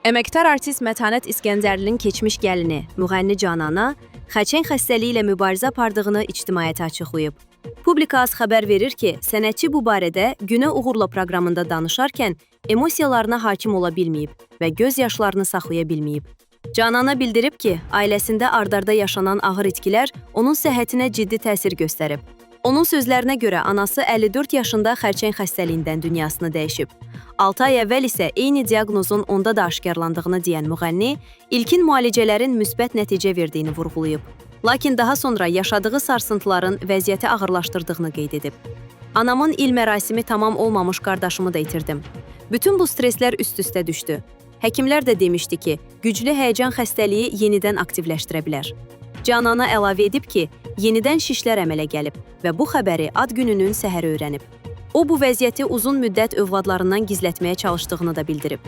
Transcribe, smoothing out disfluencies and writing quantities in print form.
Əməkdar artist Mətanət İsgəndərlinin keçmiş gəlini müğənni Canana xərçəng xəstəliyi ilə mübarizə apardığını ictimaiyyətə açıqlayıb. Publika Az xəbər verir ki, sənətçi bu barədə Günə Uğurla proqramında danışarkən emosiyalarına hakim ola bilməyib və göz yaşlarını saxlaya bilməyib. Canana bildirib ki, ailəsində ard-arda yaşanan ağır itkilər onun səhhətinə ciddi təsir göstərib. Onun sözlərinə görə anası 54 yaşında xərçəng xəstəliyindən dünyasını dəyişib. 6 ay əvvəl isə eyni diaqnozun onda da aşkarlandığını deyən müğənni, ilkin müalicələrin müsbət nəticə verdiyini vurğulayıb. Lakin daha sonra yaşadığı sarsıntıların vəziyyəti ağırlaşdırdığını qeyd edib. Anamın il mərasimi tamam olmamış qardaşımı da itirdim. Bütün bu stresslər üst-üstə düşdü. Həkimlər də demişdi ki, güclü həyəcan xəstəliyi yenidən aktivləşdirə bilər. Canana əlavə edib ki, yenidən şişlər əmələ gəlib və bu xəbəri ad gününün səhəri öyrənib. O bu vəziyyəti uzun müddət övladlarından gizlətməyə çalışdığını da bildirib.